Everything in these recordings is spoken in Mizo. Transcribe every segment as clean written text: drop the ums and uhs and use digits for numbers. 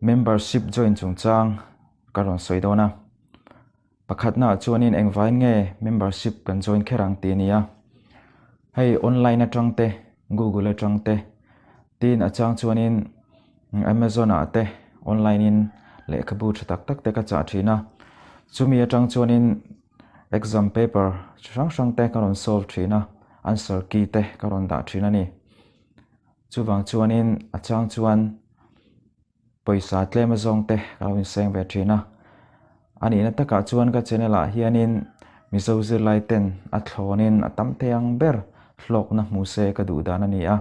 Membership join chungchang ka rawn sawi dawn a. Pakhatnaah chuanin engvain nge membership kan join kher ang tih a ni a. Hei online atang te, Google atang te, tin a chang chuanin Amazon ah te online in lehkhabu tha tak tak te ka chah thin a. Chumi atang chuanin exam paper chi hrang hrang te ka rawn solve thin a, answer key te ka rawn dah thin a ni. Chuvang chuanin a chang chuan pawisa tlem azawng te ka lo inseng ve thin a. A nihna takah chuan ka channel ah hianin Mizo zirlai ten a thlawnin a tam thei ang ber hlawkna hmu se ka duh dan a ni a.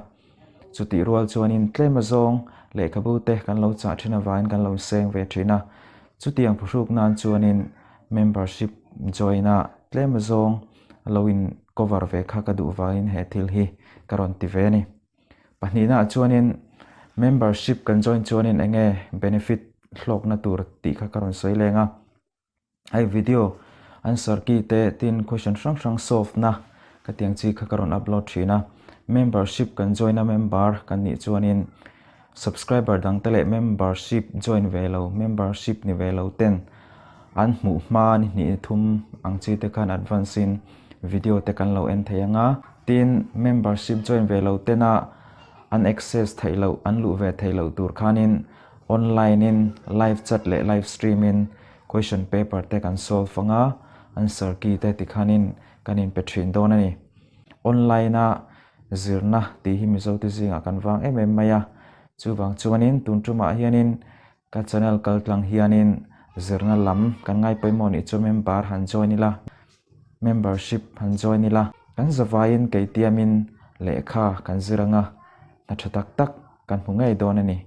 Chutih rual chuanin tlem azawng lehkhabu te kan lo chah thin avangin kan lo inseng ve thin a. Chutiang phuhruk nan chuanin membership join a tlem azawng lo in cover ve kha ka duh vangin he thil hi ka rawn ti ve a ni. Pahnihnaah chuanin membership kan join chuanin eng nge benefit hlawkna tur tih kha ka rawn sawi leng a. Hei video answer key te tin question hrang hrang solve na ka tiang chi kha ka rawn upload thin a. Membership kan join a member kan nih chuanin subscriber dang te leh membership join ve lo membership ni ve lo ten an hmuh hma ni hnih thum ang chi te khan advance in video te kan lo en thei ang a tin membership join ve lo tena an access theih loh an luh ve theih loh tur khanin online in live chat leh live stream in question paper te kan solve ang a answer key te tikhanin kan inpe thin dawn a ni online a Zirna tih hi Mizote zingah kan vang em em mai a, chuvang chuanin tun tumah hianin ka channel kal tlang hianin zirna lam kan ngai pawimawh nih chu member han join ila, membership han join ila, kan zavaiin keitiamin lehkha kan zir anga hna tha tak tak kan hmu ngei dawn a ni.